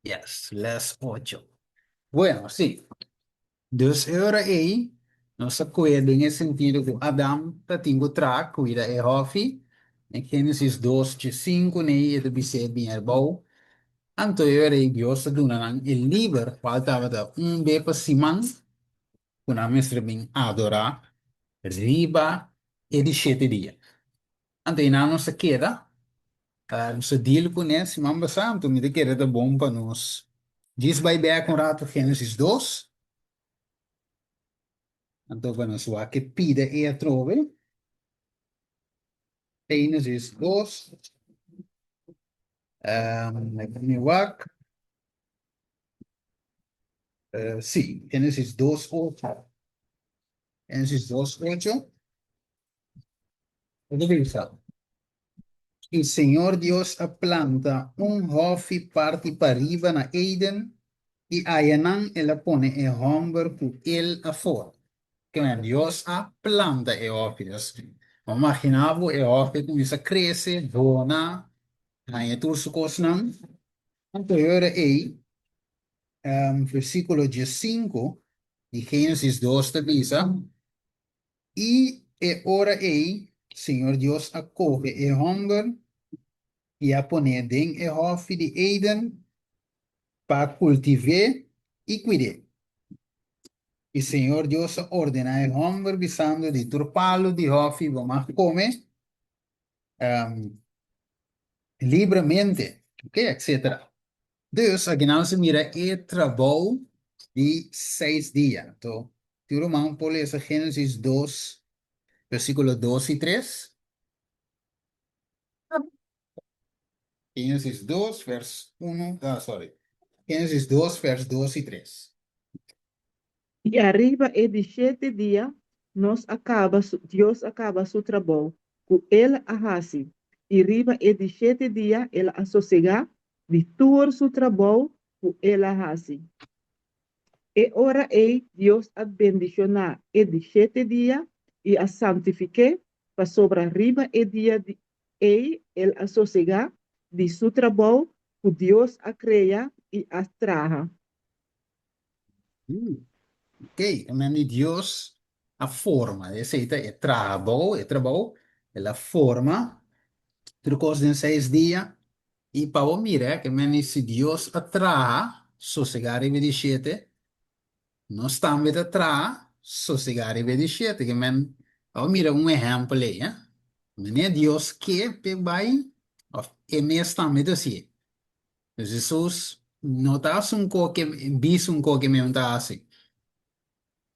Yes, les ocho. Bueno, sí. Dus e ora ei, nos a kohe den e sentido ku Adam ta tin ku traha kuida e hòfi. Den Génesis dos dje sinku nei e ta bis'é bin erbou. Anto e ora ei Dios a duna nan e liber, kual tabata un be pa siman, ku nan mester bin adorá riba e di shete dia. Anto einan nos a keda, nos a deal kuné siman pasá, anto mi ta kere ta bon pa nos djis bai bèk un ratu Génesis dos, anto pa nos wak e pida ei atrobe. Génesis dos, mi wak, sí, Génesis dos ocho, Génesis dos ocho. E ta bisa, I Señor Dios a planta un hòfi parti pariba na Eden, i ayanan el a pone e hòmber ku el a forma. Kimen, Dios a planta e hòfi. Dus, bo maginá bo e hòfi a kuminsá krese, dona, haña tur su kosnan. Anto e ora ei, versíkulo diesinku di Génesis dos ta bisa, I e ora ei Señor Dios a kohe e hòmber i a pon'é den e hòfi di Eden pa kultiv'é i kuid'é. I Señor Dios a ordená e hòmber, bisando, Di tur palu di hòfi bo mag kome libremente, oke, etsetera. Dus akinan nos a mira e trabou di seis dia. Anto, tur ruman por lesa Génesis dos, versíkulo dos i tres. Génesis dos, vers uno, ah, sorry. Génesis dos, vers dos i tres. I ariba e di shete dia nos a kaba su, Dios a kaba su trabou ku El a hasi, i riba e di shete dia El a sosegá di tur su trabou ku El a hasi. E ora ei Dios a bendishoná e di shete dia i a santifik'é, pasobra riba e dia ei El a sosegá di su trabou ku Dios a krea i a traha. Ok, men di Dios a forma, esei ta e trabou, e trabou, el a forma tur kos den seis dia, i pa bo mira ke men di si Dios a traha sosegá riba e di shete, nos tambe ta traha sosegá riba e di shete, ke men pa bo mira un ehèmpel ei, eh, manera Dios ke p'e bai òf e mes tambe ta hasié. Jesus no ta hasi un koke, bisa un koke mi ta hasi.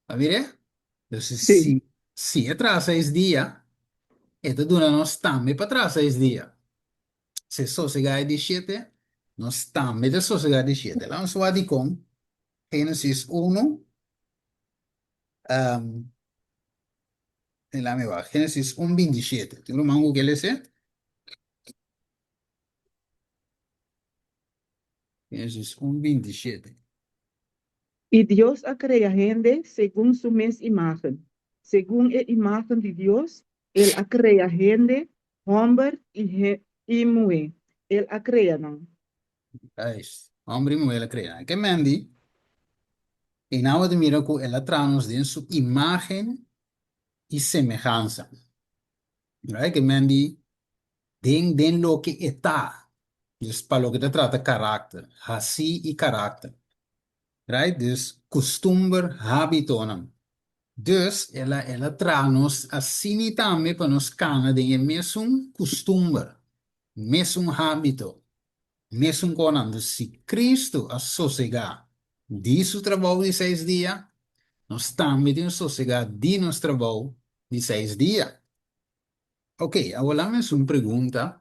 A mir'é? Dus Sí. si, si e traha seis dia, e ta duna nos tambe pa traha seis dia. Si e sosegá e di shete, nos tambe ta sosegá di shete. Laat nos wak dikon. Génesis unu, um, laat mi wak. Génesis un binti shete. Tin ruman ku ke lesa? Génesis un binti shete. I Dios a krea hende segun su mes imágen. Segun e imágen di Dios, el a krea hende, hòmber i muhé, el a krea nan. Juist, hòmber i muhé el a krea nan. Ke men di? I nan bo ta mira ku el a traha nos den su imágen i semehansa. Right? Ke men di? Den den loke e ta. Dus pa loke ta trata karakter, hasi i karakter. Right? Dus kustumber, hábitonan. Dus el a el a traha nos asina tambe pa nos kana den e mesun kustumber, mesun hábito, mesun konan. Dus si Cristo a sosegá di su trabou di seis dia, nos tambe tin sosegá di nos trabou di seis dia. Ok, awor laat me haci un pregunta.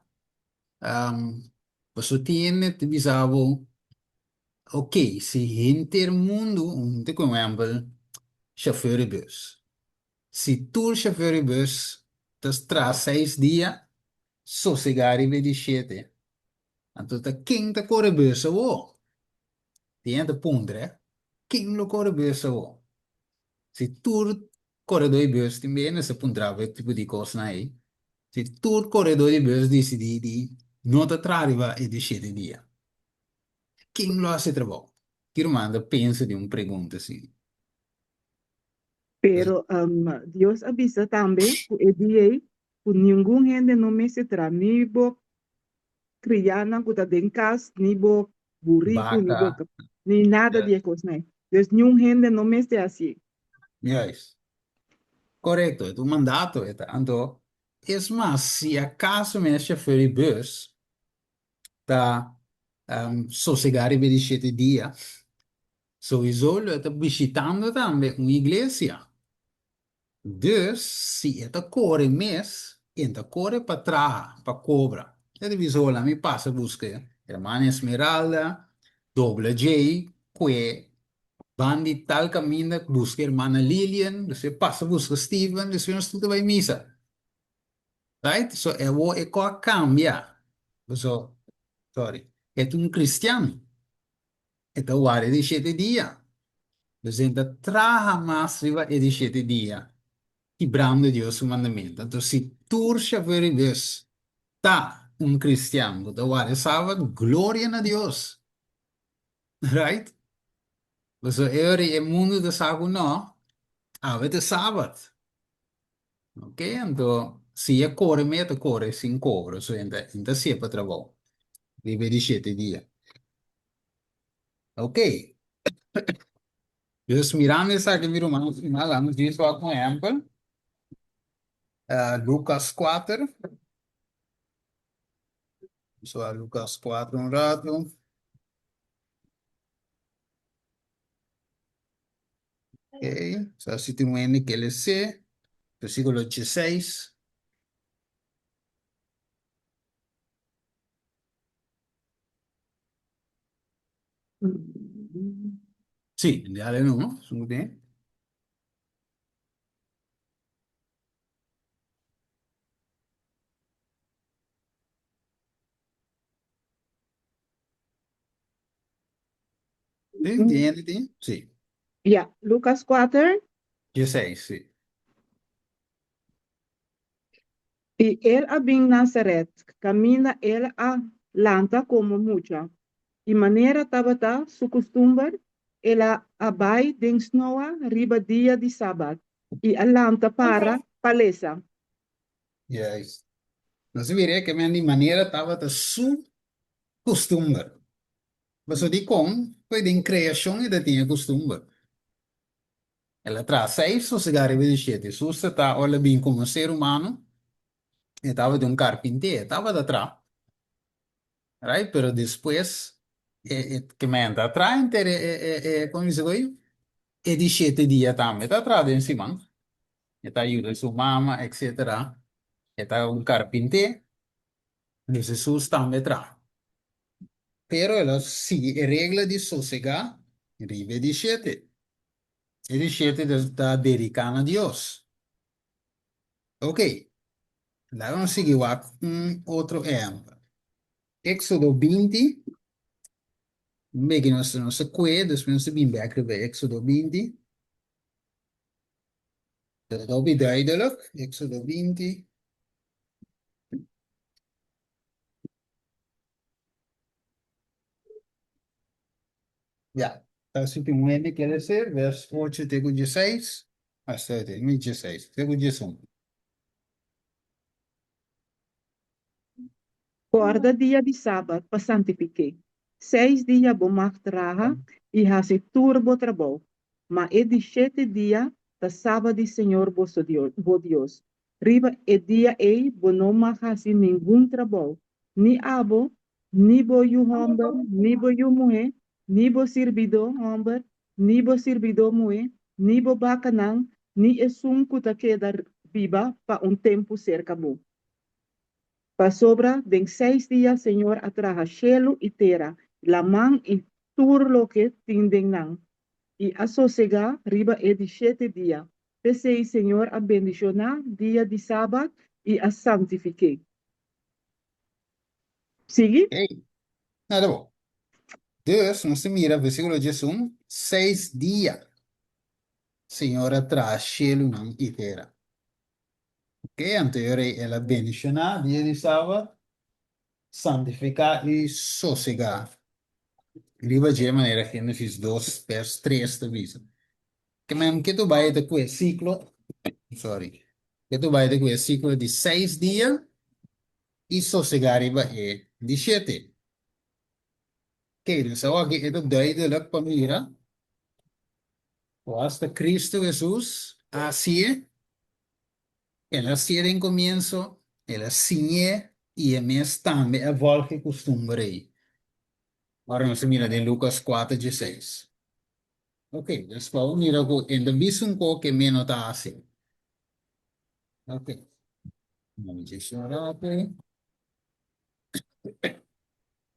Um, boso tiene te bisa bo, ok, si henter mundu, un te con ehempel, chauffeur di bus. Si tur chauffeur di bus ta traha seis dia, sosega riba e di shete, anto ta ken ta core bus awor? Tin ta puntra, eh? Ken lo core bus awor? Si tur Koredó di bus tin bia mester puntra bo e tipo di kosnan ei. Si tur koredó di bus disidí di no ta traha riba e di shete dia. Ken lo hasi e trabou? Ki ruman ta pensa di un pregunta asina? Pero Dios a bisa tambe ku e dia ei ku ningun hende no mester traha, ni bo kriánan ku ta den kas, ni bo buriku, ni bo Baka. ni nada di e kosnan ei. Dus niun hende no mester hasié. Juist. Korekto, e ta un mandato e ta. Anto, es mas, si akaso mi e shofèr di bus ta sosegá riba e di shete dia, souiso lo e ta bishitando tambe un iglesia. Dus, si e ta kore mes, e ta kore pa traha, pa kobra. E ta bisa, Hola, mi pasa buska hermana Esmeralda, dobla djei, kue ban di tal kaminda buska hermana Lilian, despues pasa buska Steven, despues nos tur ta bai misa. Right? So e awor e ko a kambia. Paso, sorry, e ta un kristian. E ta warda e di shete dia. Dus e ta traha mas riba e di shete dia, kibrando Dios su mandamentu. Anto si tur shofèr di bus ta un kristian ku ta warda e sabat, gloria na Dios! Right? Pasobra e ora e mundu ta sa ku no, awe ta sabat. Ok, anto si e kore mi e ta kore sin kobro, so e ta e ta sepa trabou riba e di shete dia. Ok, dus mirando esaki mi ruman stima, laga nos djis wak un ehèmpel, Lukas kuater, nos wak Lukas kuater un ratu. Ok, so si tin un hende ke lese, versíkulo dieseis. Sí, dale no, esun ku tin. Sí, tin hende tin? Sí. Ja, Lucas 4. 16, sí. I el a bin Nazaret, kaminda el a lanta komo mucha. I manera tabata su kustumber, el a a bai den snoa riba dia di sabat, i a lanta para pa lesa. Juist. Nos a mira ke men di manera tabata su kustumber. Pasobra dikon? Pasobra den kreashon e ta tin e kustumber. El a traha seis sosegá riba di shete. Hesus ta ta ora el a bin komo ser humano, e tabata un karpinté, e tabata traha. Right? Pero despues e e ke men ta traha henter e e e e komo bisa ku ei? E di shete dia tambe ta traha den siman. E ta yuda su mama, etcetera. E ta un karpinté. Dus Hesus tambe traha. Pero el a sigui e regla di sosegá riba e di shete. E di shete ta dediká na Dios. Ok, laga nos sigui wak un otro ehèmpel. Éksodo 20, un beki nos nos a kue, despues nos ta bin bèk riba Éksodo 20. Ta hopi duidelijk, Éksodo 20. Ya, ta si tin un hende kere ser, vers 8 te ku 16, hasta te, mi 16, te ku 11. Kòrda dia di sabat pa santifik'é. Seis dia bo mag traha i hasi tur bo trabou, ma e di shete dia ta sabat di Señor boso bo Dios. Riba e dia ei bo no mag hasi ningun trabou, ni abo, ni bo yu hòmber, ni bo yu muhé, ni bo sirbidó hòmber, ni bo sirbidó muhé, ni bo bakanan, ni esun ku ta keda biba pa un tempu serka bo. Pasobra den seis dia Señor a traha shelu i tera, laman i tur loke tin den nan, i a sosegá riba e di shete dia. P'esei Señor a bendishoná dia di sabat i a santifik'é. Sigui. Ey, nada bo. Dus, nos ta mira versíkulo 11, Seis dia Señor a traha shelunan i tera. Ok, anto e ora ei el a bendishoná dia di sabat, santifiká i sosegá. Riba dje manera Génesis 2 vers 3 ta bisa. Ke men ke tu bai ta ku e siklo, sorry, ke tu bai ta ku e siklo di seis dia i sosegá riba e di shete. Oké, dus awor aki e ta duidelijk pa mira ku asta Cristo Hesus a hasié. El a hasié den komienso, el a siñ'é i e mes tambe a vòlg e kustumber ei. Ora nos a mira den Lukas kuater dieseis. Ok, dus pa bo mira ku e ta bisa un kos ku e mes no ta hasi. Ok, mi djis un rato.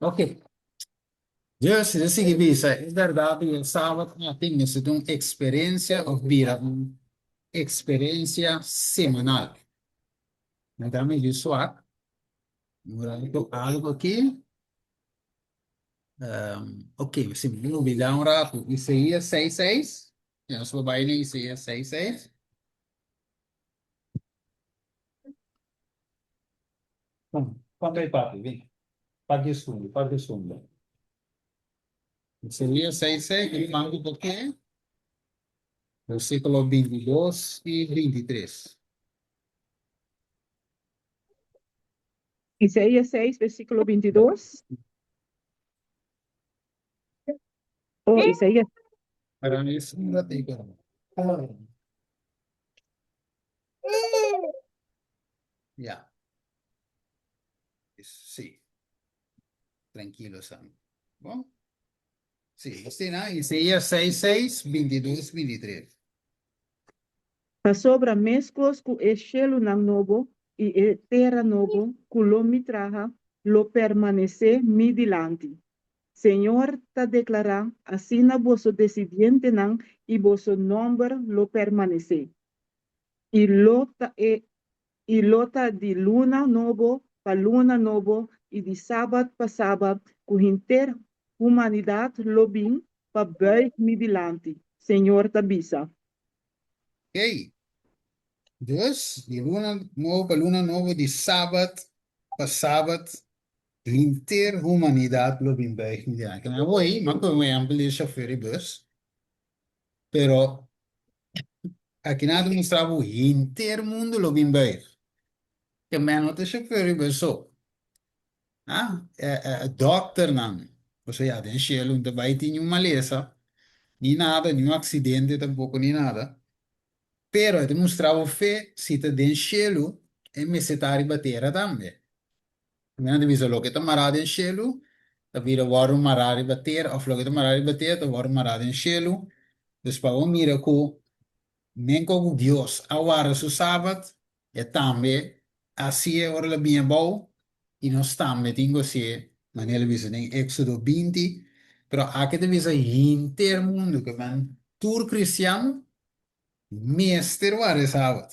Ok, dus e ta sigui bisa, e bèrdat di e sabat aki mester ta un eksperensia òf bira un eksperensia semanal. Mi ta midi swak, un rato algu aki. Ok, si mi lubida un rato, Isaías 6, 6. Ya nos por bai na Isaías 6, 6. Kom, kom bij papi, bin. Pak je schoenen, pak je schoenen. Isaías 6, 6, i mangu por qué? Versículo 22 i 23. Isaías 6, versículo 22. Oh, Isaías. Para mí es un ratito. Ya. Sí. Tranquilo, Sam. Bon? Sí, asina, Isaías 6, 6, 22, 23. Pasobra meskos ku e shelunan nobo i e tera nobo ku lo mi traha lo permanesé mi dilanti, Señor ta deklará, asina boso desidientenan i boso nòmber lo permanesé. I lo ta e i lo ta di luna nobo pa luna nobo i di sabat pa sabat ku henter humanidat lo bin pa buig mi dilanti, Señor ta bisa. Oké. Dus, di luna nobo pa luna nobo, di sabat pa sabat, henter humanidat lo bin buig mi dilanti. Ke awor, mi a pone un ehèmpel di e shofèr di bus, pero aki nan ta mustra bo henter mundu lo bin buig. Ke men no ta shofèr di bus so. Ah, dòkternan, pasobra ya den shelu no ta bai tin niun malesa, ni nada, niun aksidente tampoko ni nada. Pero e ta mustra bo fe si ta den shelu, e mester ta riba tera tambe. Nan ta bisa loke ta mará den shelu ta bira wòrdu mará riba tera òf loke ta mará riba tera ta wòrdu mará den shelu. Dus pa bo mira ku men ku Dios a warda su sabat, E tambe a hasié ora el a bini abou, i nos tambe tin ku hasié, manera el a bisa den Éksodo 20. Pero aki ta bisa henter mundu ke men tur kristian mester warda e sabat.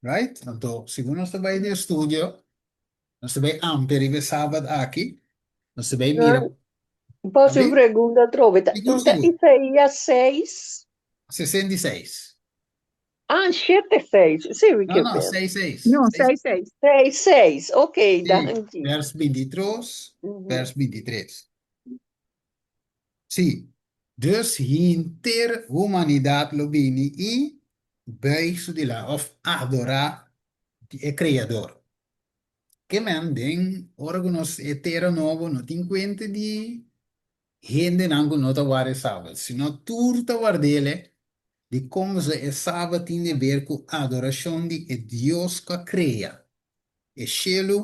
Right? Anto, segun nos ta bai den estudio, nos ta bai amplia riba e sabat aki, nos ta bai mira. Bo su Abi? pregunta atrobe ta, Sigur, un ta sigur. Isaías 6? 66. Ah, shete seis. Sí, mi No, ke no, pen. seis, seis. No, Seis, seis, seis. Seis, seis. Ok, sí, danki. vers 23, vers 23. Sí, dus henter humanidat lo bini i buig su dilanti, òf adorá e Kreador. Ke men den ora ku nos e tera nobo no tin kuenta di Hendenan ku no ta warda e sabat, sino tur ta ward'el e, dikon pasobra e sabat tin di ber ku adorashon di e Dios ku a krea e shelu,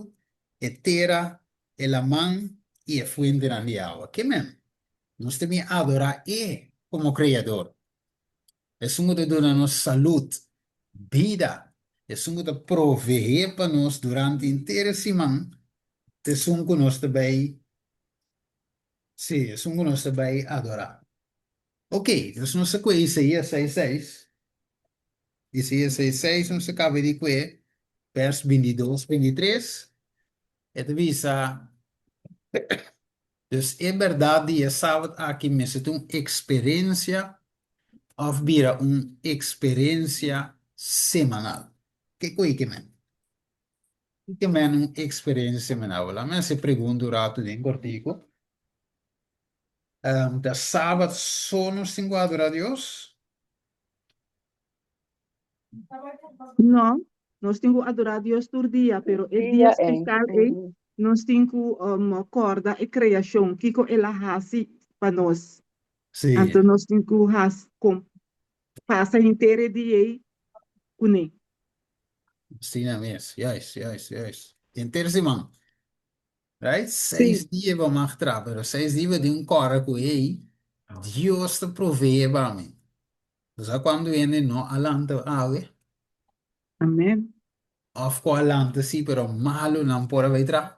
e tera, e laman i e fuentenan di awa. Ke men? Nos ta bin adorá e komo Kreador, esun ku ta duna nos salud, bida, esun ku ta proveé pa nos durante henter e siman, ta esun ku nos ta bai Sí, esun ku nos ta bai adorá. Ok, dus nos ta kue Isaías seis seis. Isaías seis seis nos ta kaba di kue vers 22, 23. E ta bisa, Dus e bèrdat di e sabat aki mester ta un eksperensia òf bira un eksperensia semanal. Kiko ei ke men? Ki men un eksperensia semanal? Bo la mi hasi pregunta un ratu den kortiku. Ta sabat so nos tin ku adorá Dios? No, nos tin ku adorá Dios tur dia, pero e dia Dia ei. spesial ei nos tin ku kòrda e kreashon, kiko el a hasi pa nos. Sí. Anto nos tin ku hasi pasa henter e dia ei kuné. Asina mes, juist, juist, juist. Henter siman. Right? Seis Sí. dia bo mag traha, pero seis dia bo tin un kòrda ku ei, Dios ta proveé pa mi. Bo sa kuantu hende no a lanta awe? Amen. Òf ku a lanta sí, pero malu nan por a bai traha.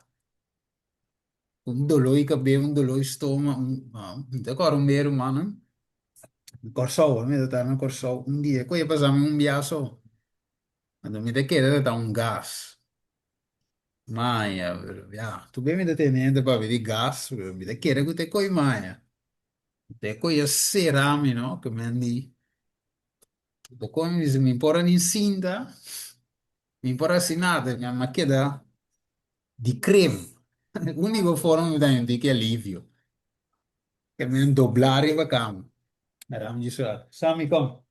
Un doló di kabes, un doló di stoma, un, no, mi ta kòrda un bia rumannan, na Kòrsou, mi ta tabata na Kòrsou un dia, ku e pasa mi un bia so, anto mi ta kere ta ta un gas. Maya, pero ya, tu be mi ta tene hende papia di gas, pero mi ta kere ku te koi maya. Te koi a sera mi, no? Ke men di, bo kon mi bisa, mi por a ni sinta, mi por hasi nada, mi a keda di krem. Úniko forma mi ta sinti ki alivio. Ke men dobla riba kama. Aram di suerte. Sammy, kom.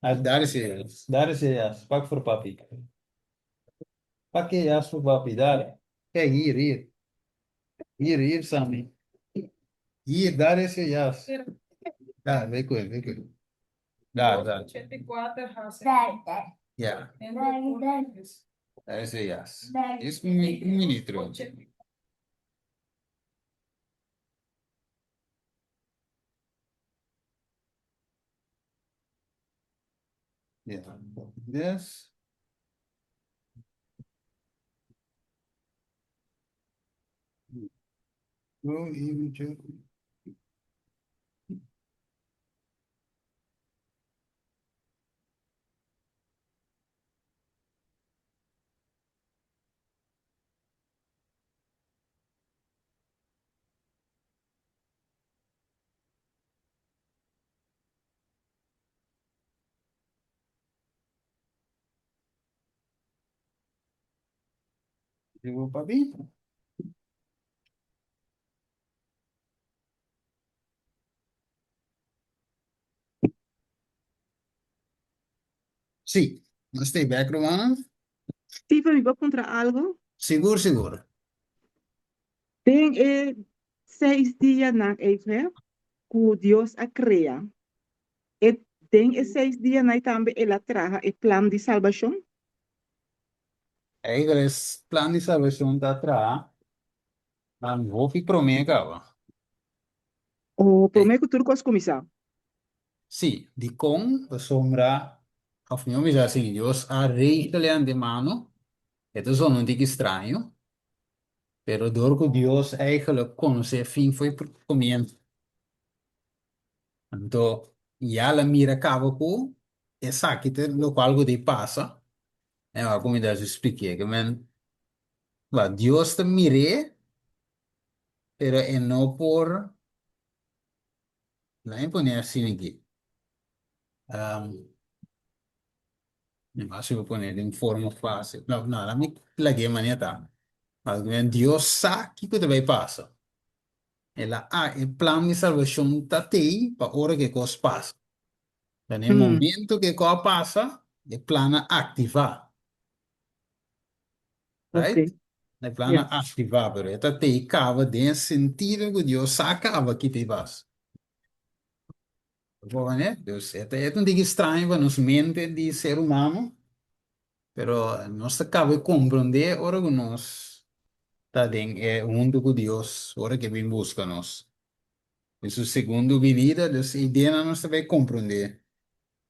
Ah, daar is je jas. Daar is je jas. Pak voor papi. Pak je jas voor papi. Daar. Kijk, hier, hier. Hier, hier, Sammy. Hier, daar is je jas. Daar, weg koe, weg koe. Daar, daar. Ja. Daar is je jas. Is un, un minuut, Ja, des. Zo, eventjes. Digo, papi. Sí, nos ta bek, rumannan. Steven, mi por puntra algo? Sigur, sigur. Den e seis dianan ei fe ku Dios a krea, e den e seis dianan ei tambe el a traha e plan di salbashon? Eigenlijk e plan di salbashon ta traha nan hopi promé kaba. O promé ku tur kos kuminsá? Sí, dikon? Pasobra, òf mihó bisa asin, Dios a regel e antemano, e ta zona un tiki straño, Pero dor ku Dios eigenlijk konosé fin fo'i komienso. Anto ya el a mira kaba ku esaki ta lokual ku ta pasa. E a kuminsá su splik'é ke men, Ba, Dios ta mir'é, pero e no por, laat mi pone asina aki. Mi mas si bo pone den forma fácil. No, no, laat mi lag'é manera ta. Mas Dios sa kiko ta bai pasa. El a a e plan di salbashon ta tei pa ora ku e kos pasa. Ta na e momento ku e kos a pasa, e plan a aktivá. Right? Ok. E plan a Ja. aktivá, pero e ta tei kaba den e sentido ku Dios sa kaba ki ta i pasa. Dus e ta un tiki straño pa nos mente di ser humano, pero nos ta kaba di komprondé ora ku nos ta den e huntu ku Dios, ora ku e bin buska nos. Den su segundo binida, dus e ideanan nos ta bai komprondé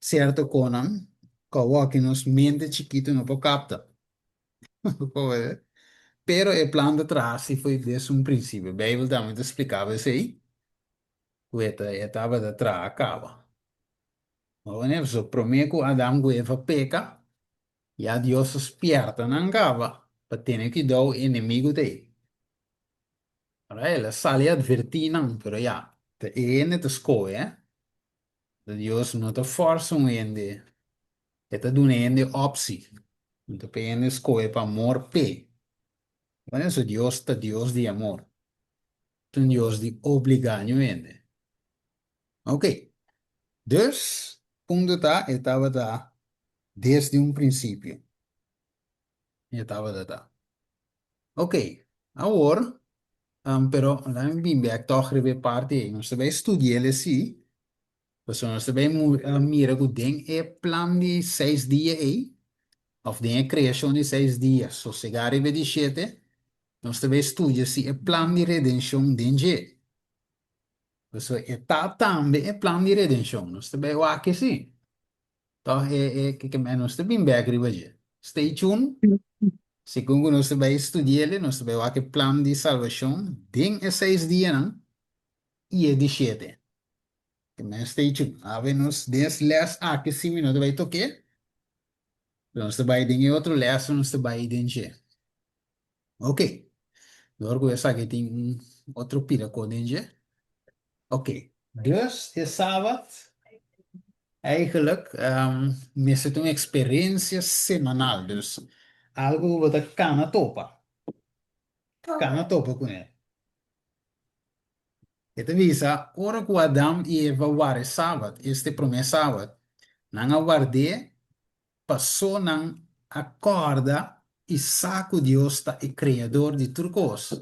sierto konan ku awor nos mente chikitu no por kapta. Pero e plan ta traha si fo'i des un prinsipio. Beibel tambe ta splika esei. Ku e ta e tabata traha kaba. Awor so promé ku Adam ku Eva peka, ya Dios a spièrta nan kaba pa tene kuidou e enemigu ta ei. Ora el a sali atvertí nan, pero ya, ta e hende ta skohe, eh. Dios no ta fòrsa un hende, e ta duna e hende opsi. Anto pa e hende skohe pa amor p'e. Por eso Dios ta Dios di amor. Ta un Dios di obligá niun hende. Ok. Dus, punto ta, e tabata desde un prinsipio. E tabata ta. Ok, awor, pero laat mi bin bek tòg riba e parti ei. Nos ta bai studi'el esí, pasobra nos ta bai mira ku den e plan di seis dia ei, òf den e kreashon di seis dia, sosegá riba e di shete, nos ta bai studia si e plan di redenshon den dje. Pasobra e ta tambe e plan di redenshon. Nos ta bai wak esí. Tòg e e ke ke nos ta bin bèk riba dje. Stay tuned. Segun ku nos ta bai studi'el, nos ta bai wak e plan di salbashon den e seis dianan i e di shete. Ke men stay tuned. Awe nos den es lès aki si mi no ta bai tok'é, pero nos ta bai den e otro lès nos ta bai den dje. Ok. Dor ku esaki tin un otro pida kos den dje. Ok. Dus e sabat eigenlijk mester ta un eksperensia semanal. Dus algu ku bo ta kana topa. Kana topa kuné. E ta bisa, ora ku Adam i Eva wara e sabat, esta e promé sabat, nan a ward'é Pasó nan a kòrda i sa ku Dios ta e Kreador di tur kos,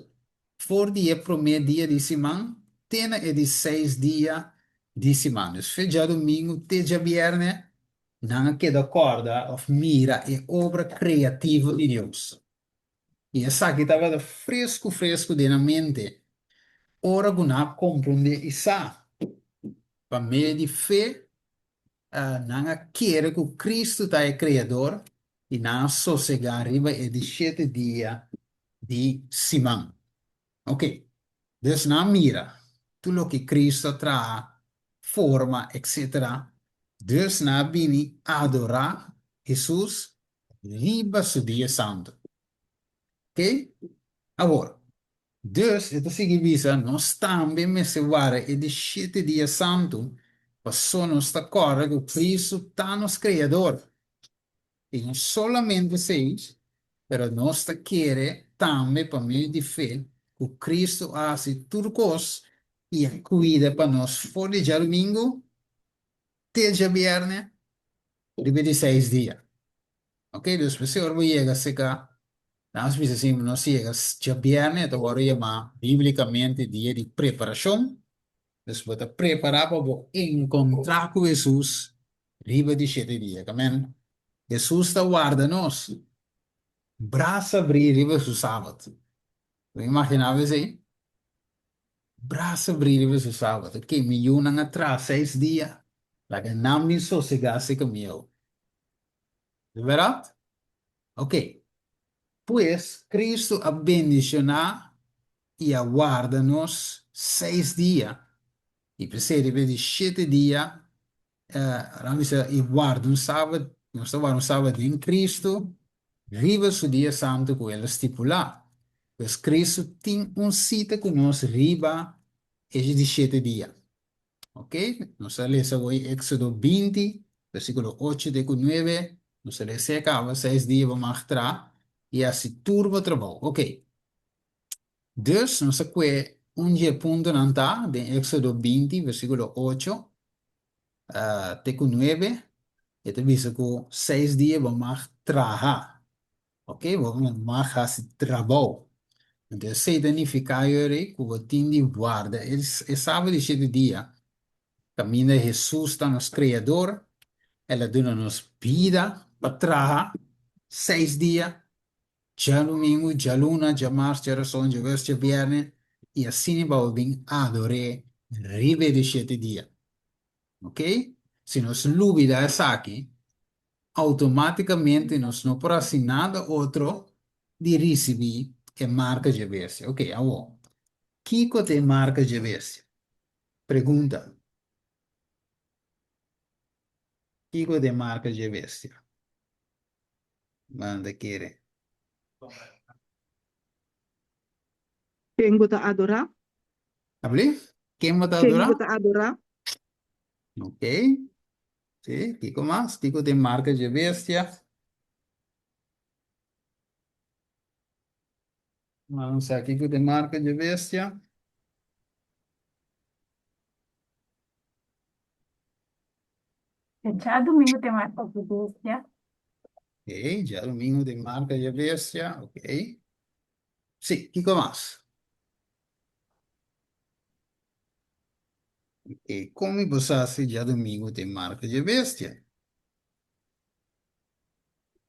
for di e promé dia di siman te na e di seis dia di siman. Dus fe djadumingu te djabièrnè, nan a keda kòrda òf mira e obra kreativo di Dios. I esaki tabata fresku fresku den nan mente ora ku nan a komprondé i sa, pa medio di fe, Nan a kere ku Kristu ta e Kreador i nan a sosegá riba e di shete dia di siman. Oke, dus nan a mira tur loke Kristu a traha, forma, etsetera. Dus nan a bini adorá Hesus riba su dia santu. Oke, awor, Dus, e ta sigui bisa, nos tambe mester wara e di shete dia santu, paso nos ta kòrda ku Kristu ta nos Kreador. I no solamente esei, pero nos ta kere tambe pa medio di fe ku Kristu a hasi tur kos i a kuida pa nos for di djadumingu te djabièrnè riba e di seis dia. Ok, dus p'esei ora bo yega seka, nos bisa si nos yega djabièrnè ta wòrdu yamá bíblikamente dia di preparashon, dus bo ta prepará pa bo enkontrá ku Hesus riba di shete dia. Amen. Hesus ta warda nos brasa abrí riba su sabat. Bo imaginá bo esei? Brasa abrí riba su sabat. Ok, mi yunan a traha seis dia, laga nan bin sosegá seka mi eu. Di bèrdat? Ok. Pues, Kristu a bendishoná i a warda nos seis dia, i p'esei riba e di shete dia, nan bisa, i warda un sabat, nos ta warda un sabat den Kristu, riba su dia santu ku el a stipulá. Pues, Kristu tin un sita ku nos riba e di shete dia. Ok, nos a lesa hoy Éxodo 20, versículo 8 te ku 9. Nos a lesa e kaba, seis dia bo mag tra i hasi tur bo trabou. Ok, dus nos a kue un di e puntonan ta den Éxodo 20, versículo 8 te ku 9. E ta bisa ku seis dia bo mag traha. Ok, bo mag hasi trabou. Anto esei ta nifiká yori ku bo tin di warda e sabat di shete dia kaminda Hesus ta nos Kreador, el a duna nos bida pa traha seis dia, djadumingu, djaluna, djamars, djarason, djaweps, djabièrnè, i asina pa bo bin ador'é riba e di shete dia. Ok, si nos lubida esaki, Automáticamente nos no por haci nada otro di ricibi e marca dje bestia. Ok, awor, kico ta e marca dje bestia? Pregunta. Kico ta e marca dje bestia? Manda kere. Ken bo ta adorá? Abli? Ken bo ta Ken adorá? bo ta adorá? Ok. Sí, kiko mas? Kiko ta e marka dje bestia? Nan sa kiko ta e marka dje bestia? E djadumingu tin marka di bestia. Ok, djadumingu tin marka di bestia, ok. Sí, kiko mas? Ok, kon mi por sa si djadumingu tin marka di bestia?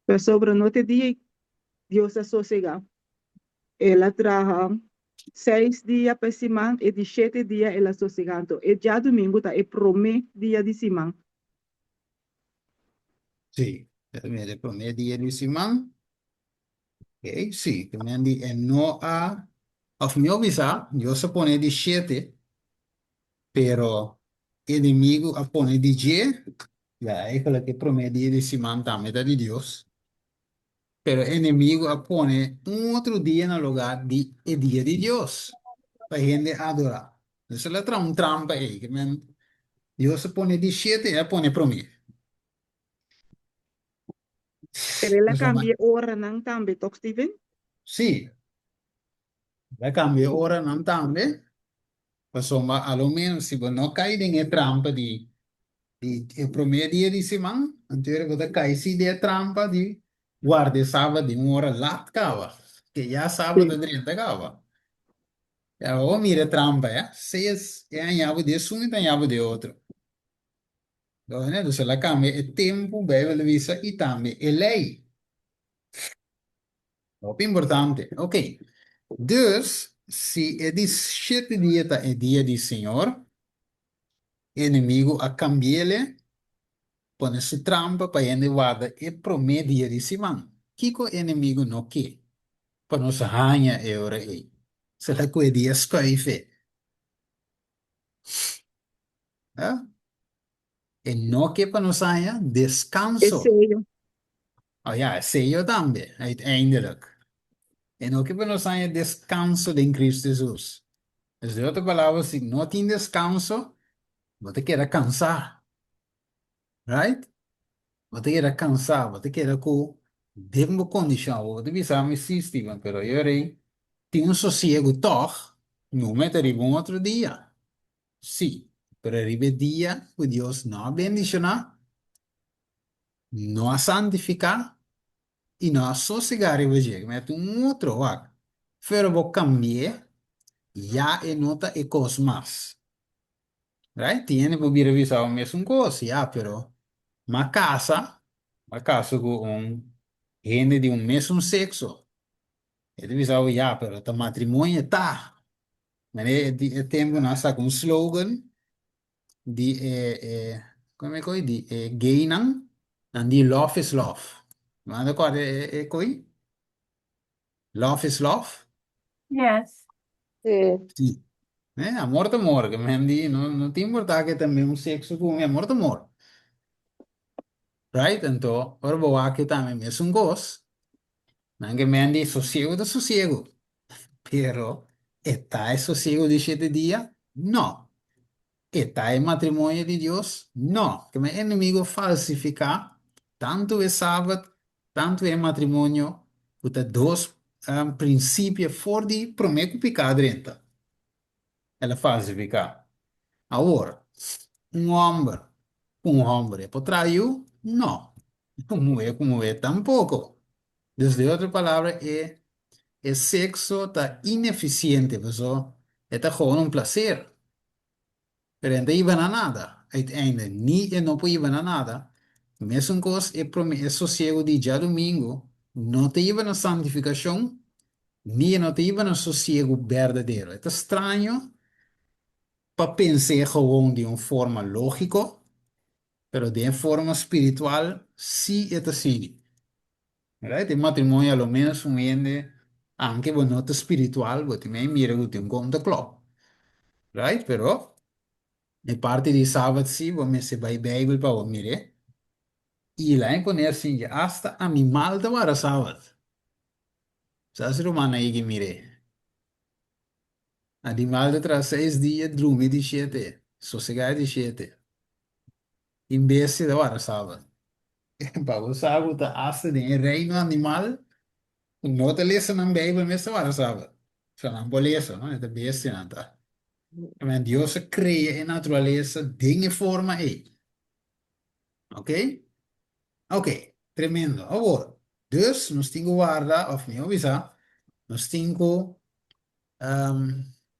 Pasobra no te dia Dios a sosegá. El a traha seis dia pa e siman, e di shete dia el a sosegá. Anto e djadumingu ta e promé dia di siman. Sí, e promé dia di siman. Ok, sí, te men di e no a, of mihó bisa, Dios a pone di shete, pero enemigu a pone di dje, ya eigenlijk e promé dia di siman tambe ta di Dios, pero enemigu a pone un otro dia na lugá di e dia di Dios, pa hende adorá. Entonces el a traha un trampa ei, ke men Dios a pone di shete, e a pone promé. Pero el a cambia e oranan tambe, toch Steven? Sí, el a cambia e oranan tambe, pasobra a lo menos si bo no cay den e trampa di di e prome dia di siman, anto bo ta cay si den e trampa di guarda e sabat di un ora lat caba, ke ya sabat a drenta caba. Ya bo mira e trampa ya, seis e aña bo di esun y ta aña bo di e otro. Dus el a kambia e tempu, Beibel ta bisa, i tambe e lei. Hopi importante. Ok. Dus, si e di shete dia ta e dia di Señor, e enemigu a kambi'el, pone su trampa pa hende warda e promé dia di siman. Kiko e enemigu no ke pa nos haña e ora ei? Sera ku e dia skuif e? E no ke pa nos haña E deskanso. seyo. Oh ja, e seyo tambe, uiteindelijk. E no ke pa nos haña deskanso den Cristo Jesus. Dus den otro palabra, si no tin deskanso, bo ta keda kansá. Right? Bo ta keda kansá, bo ta keda ku den bo kondishon. Bo ta bisa mi sí, Steven, pero e ora ei tin un sosiegu tòg, no mete riba un otro dia. Sí, pero riba e dia ku Dios no a bendishoná, no a santifiká i no a sosegá riba dje, mete un otro, wak, pero bo kambi'é, ya e no ta e kos mas. Right? Tin hende por bira bisa bo mesun kos, ya, pero m'a kasa, m'a kasa ku un hende di un mesun sekso. E ta bisa bo, ya, pero ta matrimonio e ta. Manera e di e tempu nan a saka un slogan di e e kon e koi di e gaynan, nan di love is love. Bo a recorda e e koi? Love is love? Yes. Sí. Sí. Eh, amor ta amor, ke men di no no ta importa ke ta mesmo sexo ku mi, amor ta amor. Right? Anto, ora bo wak ke tambe mesun kos, nan ke men di sosiego ta sosiego. Pero, e ta e sosiego di shete dia? No. E ta e matrimonio di Dios? No. Kema e enemigo falsifiká tantu e Sabat, tantu e matrimonio, ku ta dos prinsipio for di promé ku piká drenta. El a falsifiká. Awor, un hòmber ku un hòmber e por traha yu? No. Un muhé ku muhé tampoko. Dus den otro palabra e e sexo ta inefisiente paso e ta gewoon un placer pero e no ta hiba na nada uiteindelijk ni e no por hiba na nada mesun cos e prome e sosiego di djadumingu no ta hiba na santificacion ni e no ta hiba na sosiego berdadero e ta straño pa pens'e gewoon di un forma logico pero den e forma spiritual si e ta sigui. Right? Den matrimonio a lo menos un hende, aunke bo no ta spiritual, bo tin mei mira ku tin un kon ta klòp. Right? Pero e parti di Sabat si bo mester bai Beibel pa bo mir'é. I la e pone asin ke asta animal ta wara Sabat. Sa si rumannan yegi mir'é. Animal ta traha seis dia, drumi di shete, sosegá di shete. Tin bestia ta wara Sabat. Pa bo sa ku ta asta den e reino animal ku no ta lesa nan Beibel mes ta wara sabat. Sa nan por lesa, no? E ta bestianan ta. Amen. Dios a krea e naturalesa den e forma ei. Ok? Ok, tremendo. Awor, dus nos tin ku warda, òf mihó bisa, nos tin ku,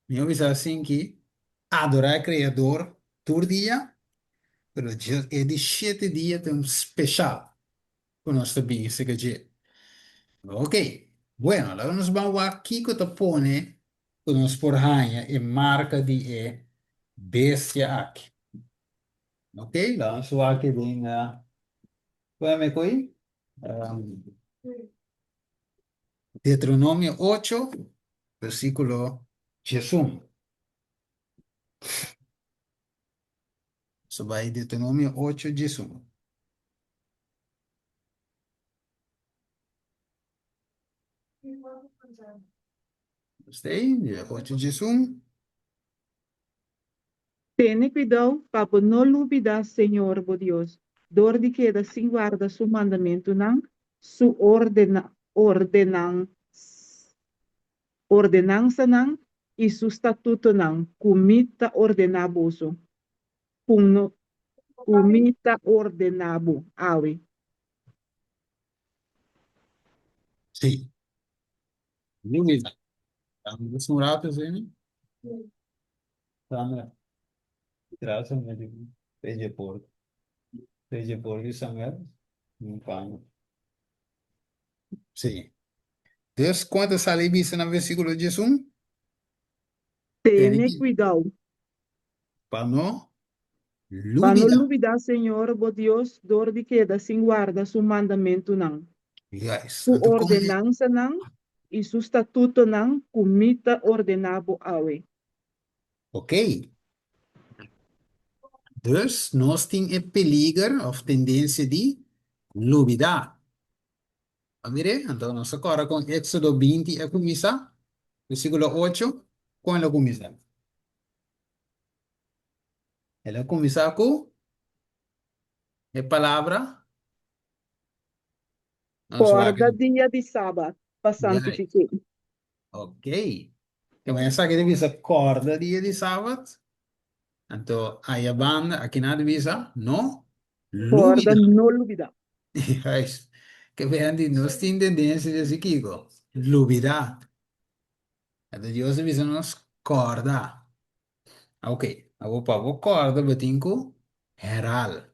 mihó bisa asinki, adorá e Kreador tur dia, pero e di shete dia ta un speshal ku nos ta bin esaki dje. Ok, bueno, laga nos ban wak kiko ta pone ku nos por haña e marka di e bestia aki. Ok, laga nos wak den, kua me ko'i? Deuteronomio ocho, versíkulo 11. Nos bai Deuteronomio ocho, 11. Stay, 8, 11. Tene kuidou pa bo no lubidá Señor bo Dios dor di keda sin warda su mandamentunan, su ordenansanan i su statutonan ku mi ta ordená boso, ku mi ta ordená bo awe. Sí. Lubidá. Un rato, Zeni. Sandra. Tras un medio peje por peje por di Samuel un paño. Sí. Dus kon ta sali bisa na versíkulo 11? Tene Tene kuidou. Pa no Pa no lubidá. lubidá Señor bo Dios dor di keda sin warda su mandamentunan, Juist. su Anto kon e ordenansanan i su statutonan ku mi ta ordená bo awe. Ok. Dus nos tin e peliger of tendensia di lubidá. A mir'é? Anto nos a kòrda kon Éksodo 20 a kuminsá, versíkulo 8, kon el a kuminsá? El a kuminsá ku e palabra Nos wak Kòrda dia di sabat pa santifik'é. Ok. Ke manera esaki ta bisa kòrda dia di sabat? Anto aya banda aki nan ta bisa no Kòrda lubidá. no lubidá. Juist. Ke manera di nos tin tendensia di hasi kiko? Lubidá. Anto Dios ta bisa nos kòrda. Ok, awor pa bo kòrda bo tin ku herhal.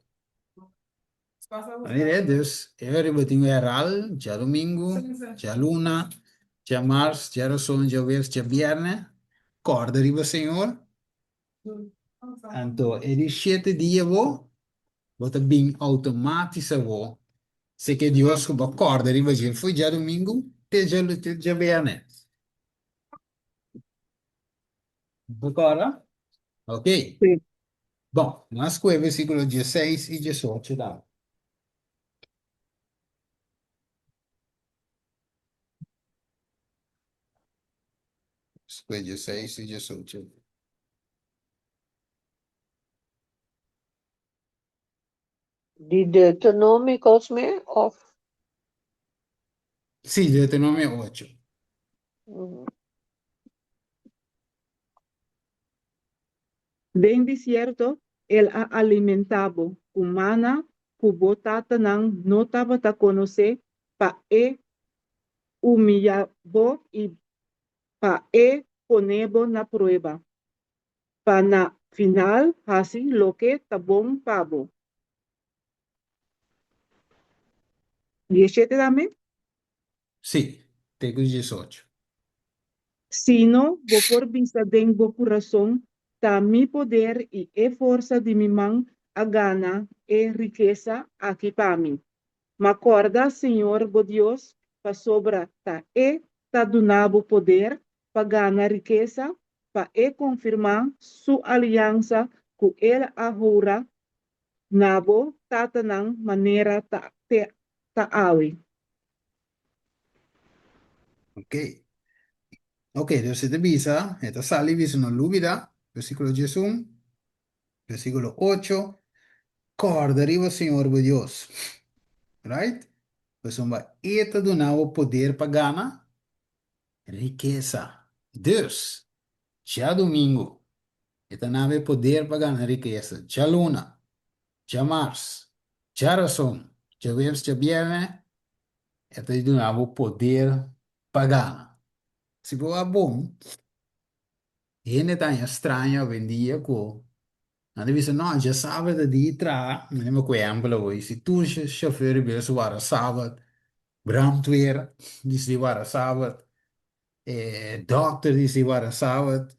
Mira, dus e ora bo tin ku herhal djadumingu, djaluna, djamars, djarason, djaweps, djabièrnè, kòrda riba Señor. Anto e di shete dia bo, bo ta bin outomatis awor, si ke Dios ku bo kòrda riba dje for djadumingu te djabièrnè. Bo kòrda? Ok. Sí. Bon, nos kohe versíkulo 16 i 18 tambe. Nos kohe 16 i 18. Di Deuteronomio Cosme of? Sí, Deuteronomio 8. Den desierto el a alimentá bo ku mana ku bo tatanan no tabata konosé pa e humiyá bo i pa e pone bo na prueba. Pa na final hasi loke ta bon pa bo. Dieshete tambe? Sí, te ku 18. Sino bo por bisa den bo kurason, Ta mi poder i e forsa di mi man a gana e rikesa aki pa mi. Ma kòrda Señor bo Dios, pasobra ta E ta duna bo poder pa gana rikesa, pa e konfirmá su aliansa ku el a hura na bo tatanan manera ta te ta awe. Ok. Ok, dus e ta bisa, e ta sali bisa no lubida, versíkulo 11, versíkulo 8, kòrda riba Señor bo Dios. Right? Pasobra e ta duna bo poder pa gana Rikesa. Dus, djadumingu, e ta nabe poder pa gana rikesa. Djaluna, djamars, Djarason, djaweps, djabièrnè, e ta duna bo poder pa gana. Si bo a bon, hende ta haña straño awendia ku nan ta bisa, no, djasabat ta di traha. Mi no ku ehèmpel awor, si tur shofèr di bus wara sabat, brandweer di wara sabat, e dòkter di wara sabat,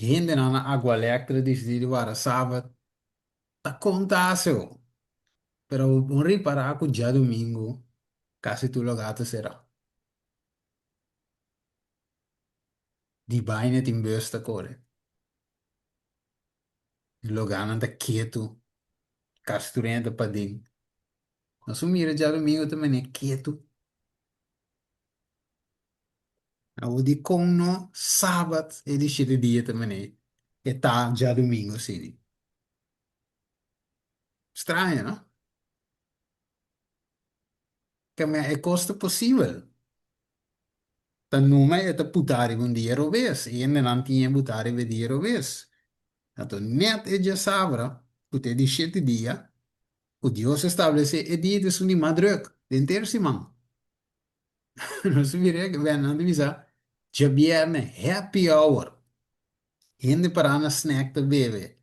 hendenan na Aqualectra disidí di wara sabat, ta konta aseo. Pero bo por ripará ku djadumingu kasi tur lugá ta será. Di baina tin bus ta kore. Lugánan ta ketu, kasi tur hende ta paden. Nos a mira djadumingu ta manera ketu. Awor dikon no sabat e di shete dia ta manera e ta djadumingu asina? Straño, no? Keme e kos ta posibel. Ta numa e ta puta riba un dia robes. E hendenan tin e buta riba e dia robes. Anto nèt e djasabra, ku ta e di shete dia, ku Dios a establesé, e dia ta esun di mas drùk den ter siman. Nos a mira ke nan ta bisa djabièrnè happy hour. Hende pará na snack ta bebe.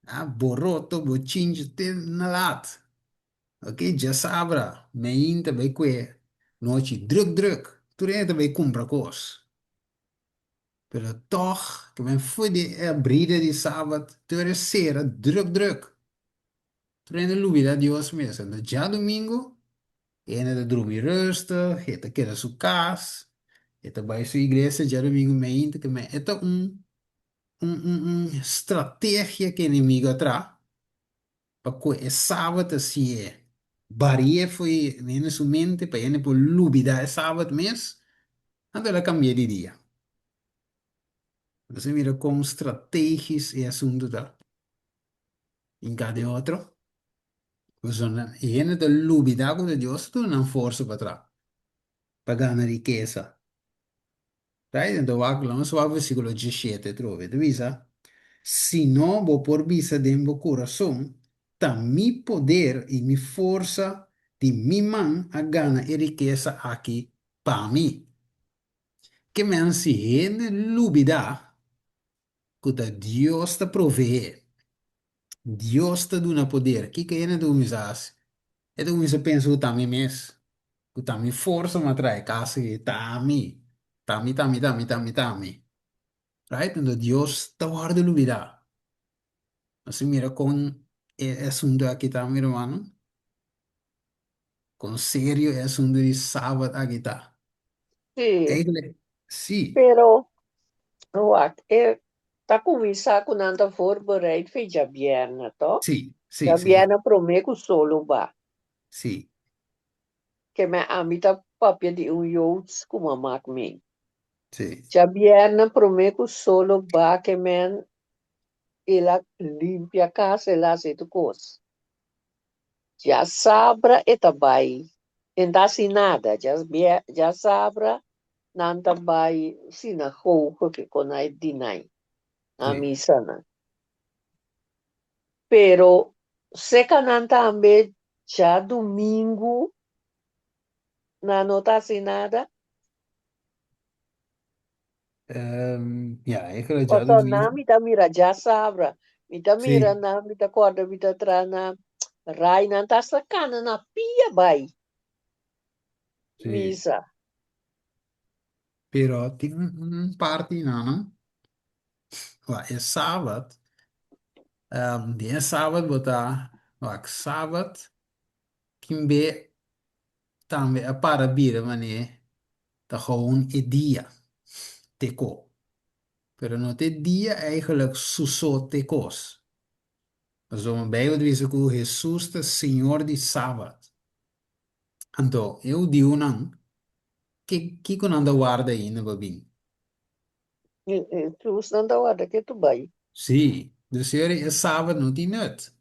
Ah, boroto, bochincha te na laat. Ok, djasabra meinta bai kue nochi drùk drùk. Tur hende ta bai kumpra kos. Pero tòg ke men fo'i di e abrida di sabat tur e sera drùk drùk. Tur hende lubida Dios mes. Anto djadumingu e hende ta drumi rustig, e ta keda su kas, e ta bai su iglesia djadumingu meinta ke men e ta un un un un strategia ke enemigo a traha pa ku e sabat a si'e bari'e fo'i hende su mente pa hende por lubida e sabat mes, anto el a kambia di dia. Bo sa mira kon strategis e asuntu ta. Hinká den otro. Pasobra e hende ta lubidá ku ta Dios ta duna nan forsa pa traha, pa gana rikesa. Right? Anto wak, lanos wak versíkulo diesshete atrobe. E ta bisa, Si no bo por bisa den bo kurason, Ta mi poder i mi forsa di mi man a gana e rikesa aki pa mi. Ke men si hende lubidá ku ta Dios ta proveé, Dios ta duna poder, kiko hende ta kuminsá hasi? E ta kuminsá pensa ku ta mi mes, ku ta mi forsa m'a trae kas aki, ta mi, ta mi, ta mi, ta mi, ta mi, ta mi. Right? Anto Dios ta wòrdu lubidá. Nos a mira kon e asuntu aki ta, mi rumannan. Kon serio e asuntu di Sabat aki ta. Sí. Eigenlijk, sí. Pero, wak, e ta kuminsá ku nan ta voorbereid fe djabièrnè, tò? Sí, sí, sí. Djabièrnè promé ku solo ba. Sí. Ke men ami ta papia di un Joods ku m'a mak mi. Sí. Djabièrnè promé ku solo ba ke men el a limpia kas, el a hasi tur kos. Djasabra e ta bai, e n ta hasi nada, djasabra nan ta bai sinagoge ke kon a dinai, na misanan. Pero seka nan tambe djadumingu nan no ta hasi nada. Ja, eigenlijk Pasobra djadumingu. nan mi ta mira djasabra, mi ta mira Sí. nan, mi ta kòrda mi ta traha na rai, nan ta hasta kana na pia bai Sí. misa. Pero tin un parti nan, no? Wak, e sabat, den e sabat bo ta, wak, sabat tin be tambe a para bira manera Ta gewoon e dia te ko. Pero no ta e dia eigenlijk su so te kos. Pasobra Bijbel ta bisa ku Hesus ta Señor di Sabat. Anto e hudiunan, ke kiko nan ta warda ainda pa bin? Hesus nan ta warda ke tu bai. Sí, dus e Sabat no tin nut.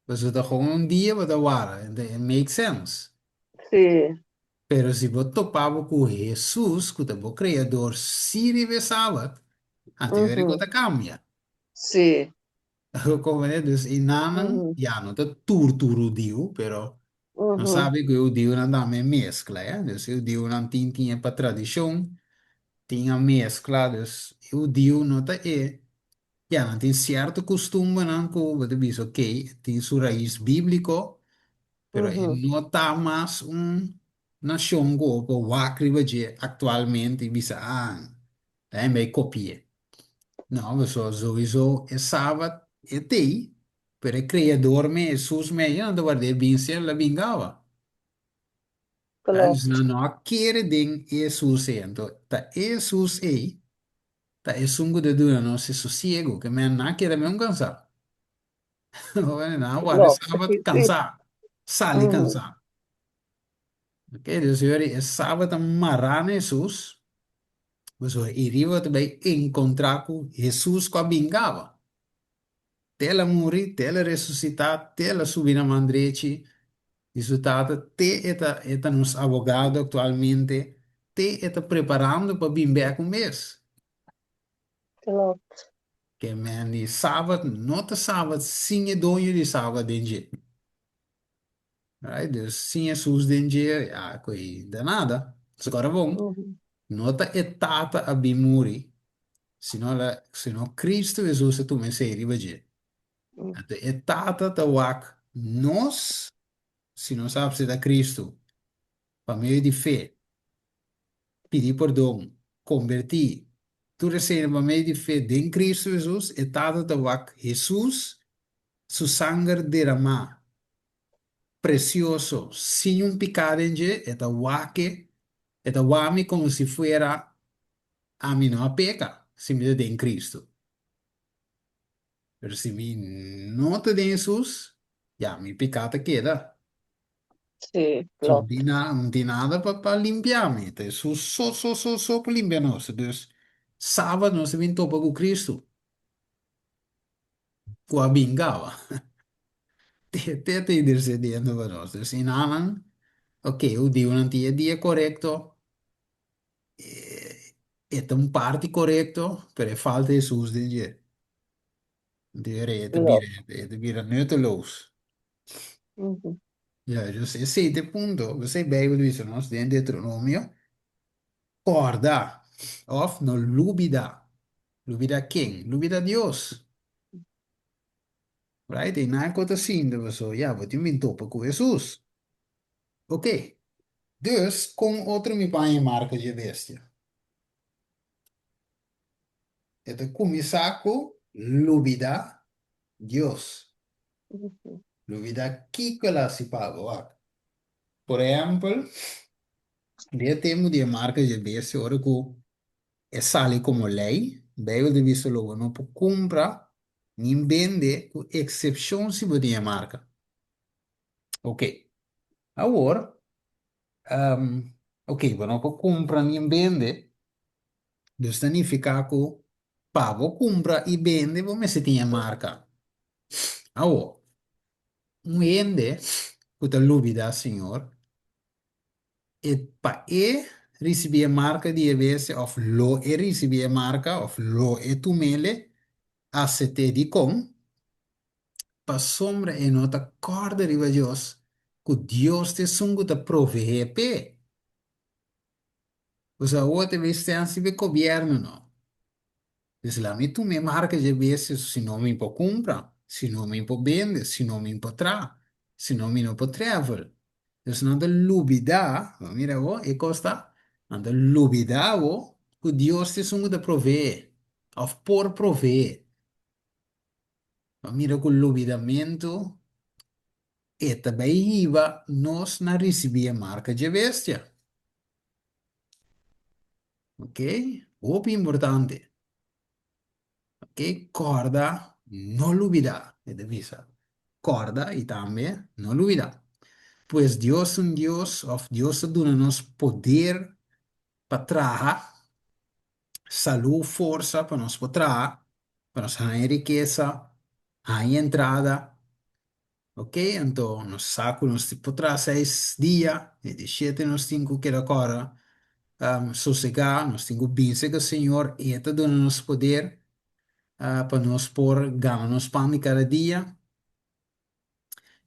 Pasobra ta gewoon un dia bo ta wara, it make sense. Sí. Pero si bo topa bo ku Hesus, ku ta bo Kreador, si riba e Sabat, anto e ku ta kambia. Sí. Comprende? Dus e nanan, ya, no ta tur tur hudiu, pero nos sabi ku e hudiunan tambe meskla, ya. Dus e hudiunan tin tin e pa tradishon, tin a meskla, dus e hudiu no ta e, ya, nan tin sierto kustumbernan ku bo ta bisa okey, tin su rais bíbliko, pero e no ta mas un nashon ku bo por wak riba dje aktualmente i bisa, ah, ta en bay kopi'é. No, pasobra souiso e sabat e t'ei, pero e Creador me, Hesus me, ya no ta ward'é bin si el a bin gaba. Dus Klopt. nan no a kere den e Hesus ei. Anto ta e Hesus ei ta esun ku ta duna nos e sosiego, ke men nan a keda meun kansá. Nan a warda e sabat kansá, sali kansá. Ok, dus yori e sabat ta mará na Hesus, pasobra i riba ta bai enkontrá ku Hesus ku a bin kaba. Te el a muri, te el a resusitá, te el a subi na man drechi di su Tata, te e ta e ta nos abogado aktualmente, te e ta preparando pa bin bèk un bes. Klopt. Ke men di sabat no ta sabat sin e doño di sabat den dje. Right? Dus sin Hesus den dje, ya, ku ei da nada. So kora bon, no ta e Tata a bin muri, sino la, sino Cristo Hesus a tuma esei riba dje. Anto e Tata ta wak nos, si nos a apseptá Cristo pa medio di fe, pidi pordon, kombertí, tur esei pa medio di fe den Cristo Hesus, e Tata ta wak Hesus su sanger deramá, presioso, sin un piká den dje, e ta wak e, e ta wak mi komo si fuera ami no a peka, si mi ta den Cristo. Pero si mi no ta den Hesus, ya, mi piká ta keda. Sí, So, no klopt. tin na, no tin nada pa, pa limpia mi. Ta Hesus so, so, so, so por limpia nos. Dus, sabat nos ta bin topa ku Cristo. Ku a bin kaba. Te te ta intercediendo pa nos. Dus inanan, ok, hudiunan tin e dia korekto, e ta un parti korekto, pero e falta Hesus den dje. Anto e ta bira, e ta bira nutteloos. Ja, dus esei ta e punto. Esei Bijbel ta bisa nos den Deuteronomio, kòrda òf no lubidá. Lubidá ken? Lubidá Dios. Right? E nan ku ta sinti pasobra ya bo tin bin topa ku Hesus. Ok. Dus, kon otro mi paña e marka dje bestia? E ta kuminsá ku lubidá Dios. Lubidá kiko el a hasi pa bo. Wak. Por ehèmpel, den e tempu di e marka dje bestia, ora ku E sali komo lei. Beibel ta bisa lo bo no por kumpra nin bende ku eksepshon si bo tin e marka. Ok. Awor, ok, bo no por kumpra nin bende, dus ta nifiká ku pa bo kumpra i bende bo mester tin e marka. Awor, un hende ku ta lubidá Señor, E pa e ricibi e marca di e bestia of lo e ricibi e marca of lo e tumele acepte dicon? Pasobra e no ta corda riba Dios cu Dios ta esun cu ta provee p'e. Pues awor ta bay stensi p'e gobierno no. Dus la mi tuma e marka dje bestia si no mi por kumpra, si no mi por bende, si no mi por traha, si no mi no por travel. Dus nan ta lubidá, bo mira awor e kos ta, nan ta lubidá awor ku Dios ta esun ku ta proveé òf por proveé. Bo mira ku lubidamentu e ta bai hiba nos na risibí e marka dje bestia. Ok, hopi importante. Ok, kòrda, no lubidá, e ta bisa. Kòrda i tambe no lubidá. Pues Dios un Dios, òf Dios ta duna nos poder pa traha, salú, forsa pa nos por traha, pa nos haña rikesa, haña entrada. Ok, anto nos sa ku nos por traha seis dia, e di shete nos tin ku keda kòrda sosegá, nos tin ku binse ku Señor, i e ta duna nos poder. pa nos por gana nos pan di kada dia.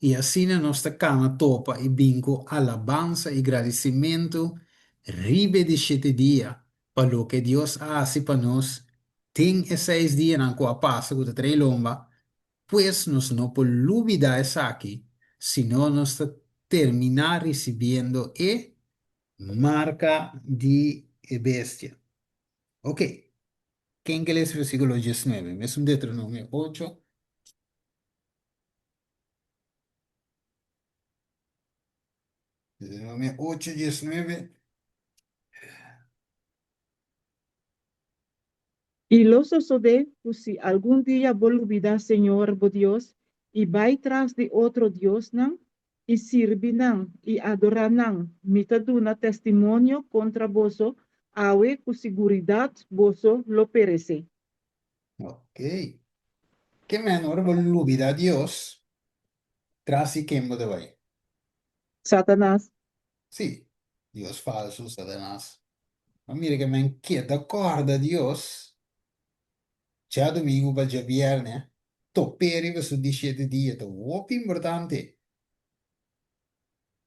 I asina nos ta kana topa i bin ku alabansa i gradisimentu riba e di shete dia pa loke Dios a hasi pa nos den e seis dianan ku a pasa ku ta trae lomba. Pues nos no por lubidá esaki, sino nos ta terminá risibiendo e marka di e bestia. Oke, ken ke lesa versíkulo diesnuebe? Mesun Deuteronomio ocho. Deuteronomio ocho, diesnuebe. I lo sosodé ku si algun dia bo lubidá Señor bo Dios i bai tras di otro diosnan i sirbi nan i adorá nan, mi ta duna testimonio kontra boso awe ku siguridat boso lo peresé. Ok. Ke men ora bo lubidá Dios, tras di ken bo ta bai? Satanas. Sí, dios falsu, Satanas. Ma mira ke men keda kòrda Dios djadumingu pa djabièrnè, top'é riba su di shete dia ta hopi importante.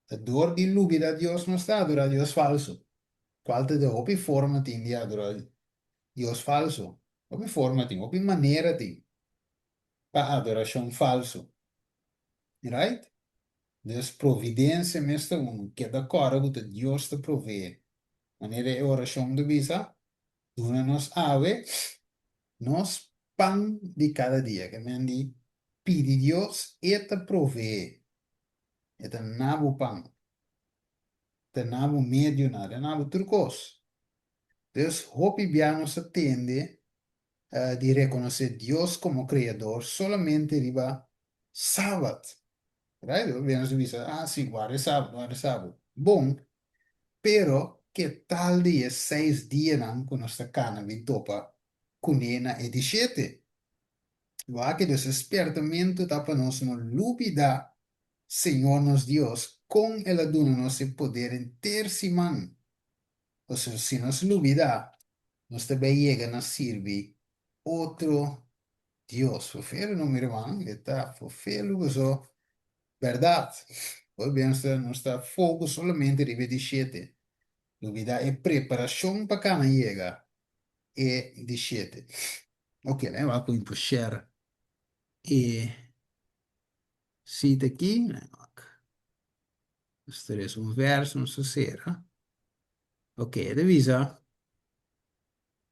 Ta dor di lubidá Dios nos ta adorá dios falsu, kual ta de hopi forma tin di adorá dios falsu. Hopi forma tin, hopi manera tin pa adorashon falsu. Right? Dus providensia mes ta unu. Keda kòrda ku ta Dios ta proveé. Manera e orashon ta bisa, Duna nos awe nos pan di kada dia. Ke men di pidi Dios, e ta proveé. E ta na bo pan. Ta na bo medionan, ta na bo tur kos. Dus hopi bia nos ta tende di rekonosé Dios komo Kreador solamente riba Sabat. Right? Hopi bia nos ta bisa, ah si, warda e Sabat, warda e Sabat. Bon, pero ke tal di e seis dianan ku nos ta kana bin topa kuné na e di shete? Wak e dus e spiertamentu ta pa nos no lubidá Señor nos Dios kon El a duna nos e poder henter siman. Pasobra si nos lubidá, nos ta bai yega na sirbi otro dios. Fofelu no, mi ruman, e ta fofelu paso bèrdat. Hopi bia nos ta nos ta focus solamente riba e di shete, lubidá e preparashon pa kana yega e di shete. Ok, laga mi wak ku mi por share e sita aki. Laga mi wak. Nos ta lesa un verso, nos ta sera. Ok, e ta bisa,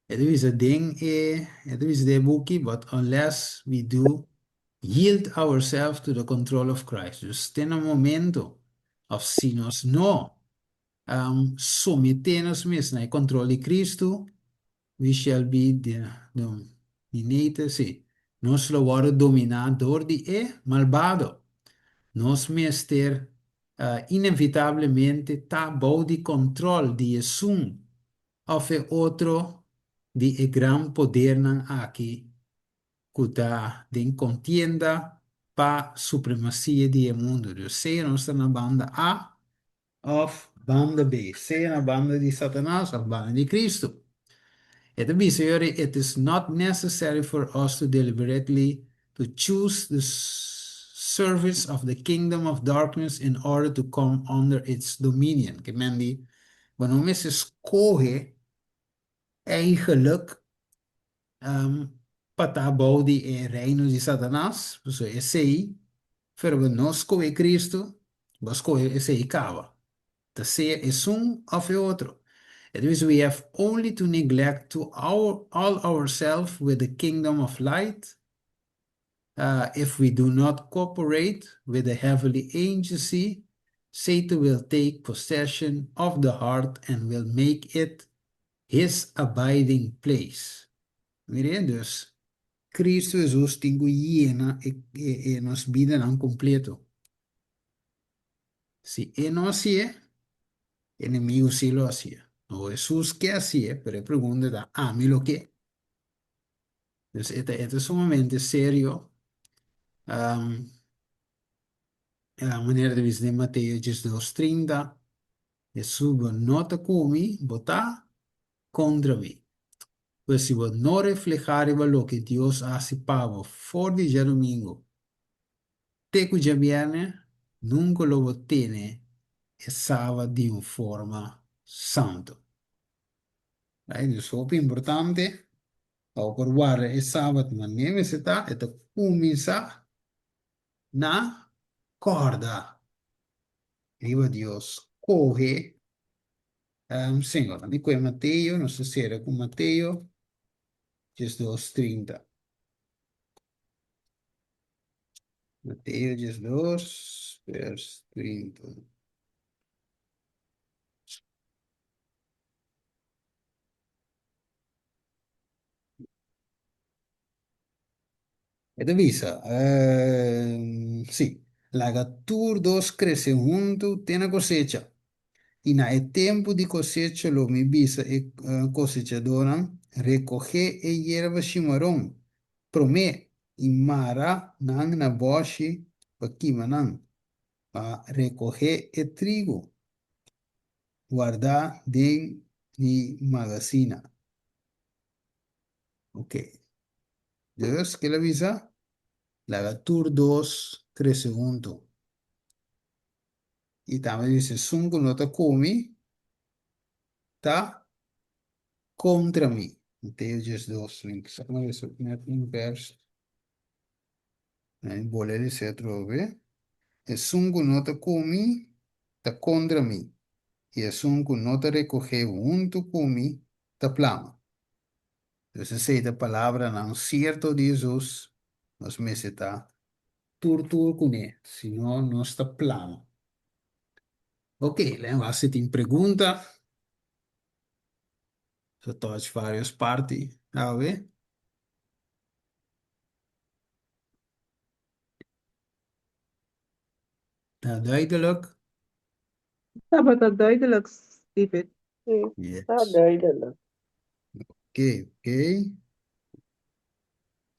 e ta bisa den e, e ta bisa den e buki, but unless we do yield ourselves to the control of Christ. Dus te na momento, of si nos no someté nos mes na e control di Cristo, We shall be dominated, sí, nos lo wòrdu dominá dor di e malbado. Nos mester inevitablemente ta bou di kòntròl di esun òf e otro di e gran podernan aki ku ta den kontienda pa supremasia di e mundu. Dus sea nos ta na banda A òf banda B, sea na banda di Satanas òf banda di Kristu. E ta bisa yori, It is not necessary for us to deliberately to choose the service of the kingdom of darkness in order to come under its dominion. Ke men di, bo no mester skohe eigenlijk pa ta bou di e reino di Satanas, pasobra esei, pero bo no skohe Cristo, bo skohe esei kaba. Ta sea esun of e otro. E ta bisa, we have only to neglect to our all ourself with the kingdom of light, if we do not cooperate with the heavenly agency, Satan will take possession of the heart and will make it His abiding place. Mire, dus Cristo Jesus tin cu yena e, e, e nos bidanan completo. Si e no hacié, enemigo sí lo hacié. No, Jesus ke hacié, pero e pregunta ta, ami lo ke? Dus e ta, e ta sumamente serio. Um, manera ta bisa den Mateo 12, 30, Hesus, bo no ta ku mi, bo ta kontra mi. Pues si bo no reflehá riba loke Dios a hasi pa bo for di djadumingu te ku djabièrnè, nunka lo bo tene e Sabat di un forma santu. Right? Dus hopi importante pa bo por warda e Sabat manera mester ta, e ta kuminsá na kòrda riba Dios, kohe Señor. Ami kohe Mateo, nos ta sera ku Mateo 12:30. Mateo 12, vers 30. E ta bisa, Sí, laga tur dos krese huntu te na kosecha. I na e tempu di kosecha lo mi bisa e kosechadónan, Rekohé e yerba shimaron promé i mara nan na bòshi pa kima nan, ma rekohé e trigu wardá den mi magasina. Ok. Dus, ke la bisa? Laga tur dos krese huntu. I tambe bisa, esun ku no ta ku mi ta kontra mi. Mateo 12, mi sa ku mi net un vers. Mi bole lesa atrobe. Esun ku no ta ku mi ta kontra mi, i esun ku no ta rekohé huntu ku mi ta plama. Dus esei ta palabranan sierto di Hesus, nos mester ta tur tur kuné, sino nos ta plama. Ok, len wak si tin pregunta. So touch varios parti awe. Ta duidelijk? Tabata duidelijk, Steven. Sí, Yes. ta duidelijk. Ok, ok.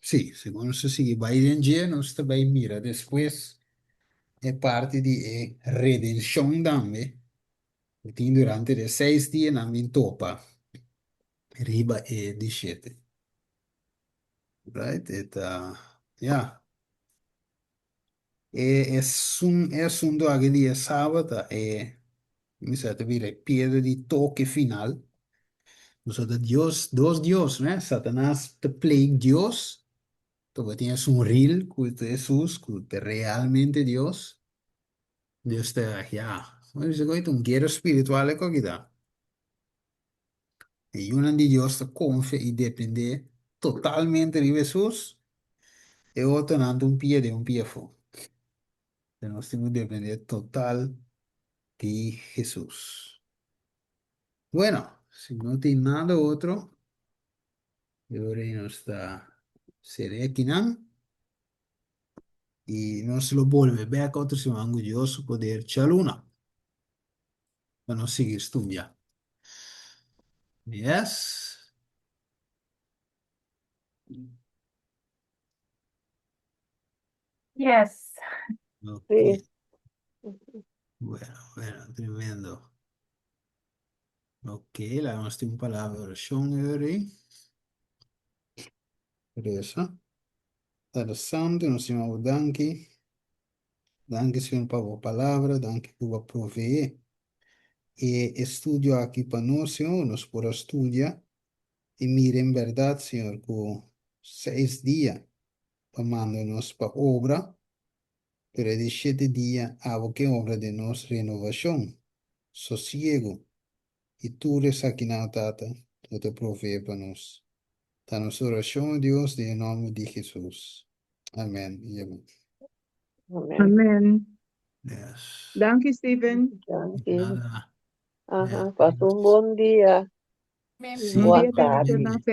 Sí, segun nos ta sigui bai den dje, nos ta bai mira despues e parti di e redenshon tambe ku tin durante de seis dianan bin topa riba e di shete. Right? E ta, ya. E esun e asunto aki di e sabat ta e mi sa ta bira e piedra di toke final. Pasobra ta Dios, dos Dios, ne? Satanas ta play Dios, pasobra tin esun ril ku ta Hesus, ku ta realmente Dios. Dios ta, ya, bo bisa ku ta un guera spiritual e koki ta. E yunan di Dios ta konfia i dependé totalmente riba Hesus, e otronan ta un pia den un pia afó. Pero nos tin ku dependé total di Hesus. Bueno, si no tin nada otro, e ora ei nos ta sera e akinan i nos lo bolbe bèk otro siman ku Dios su poder djaluna. Pa nos sigui studia. Yes. Yes. Ok. Sí. Bueno, bueno, tremendo. Ok, laga nos tin un palabra de oracion ahora. Reza. Tata Santo, nos tin bo danki. Danki Señor pa bo palabra, danki ku bo a proveé e estudio aki pa nos Señor, nos por a studia i mira en bèrdat Señor ku seis dia bo a manda nos pa obra, pero e di shete dia abo ke obra den nos renovashon, sosiego i tur esakinan Tata bo ta proveé pa nos. Ta nos orashon, o Dios, den e nòmber di Hesus. Amen i amen. Amen. Amen. Yes. Danki, Steven. Danki. Nada. Aha, Yes. pasa un bon dia. Amen. Sí, Un Boa dia tarde. bendicioná.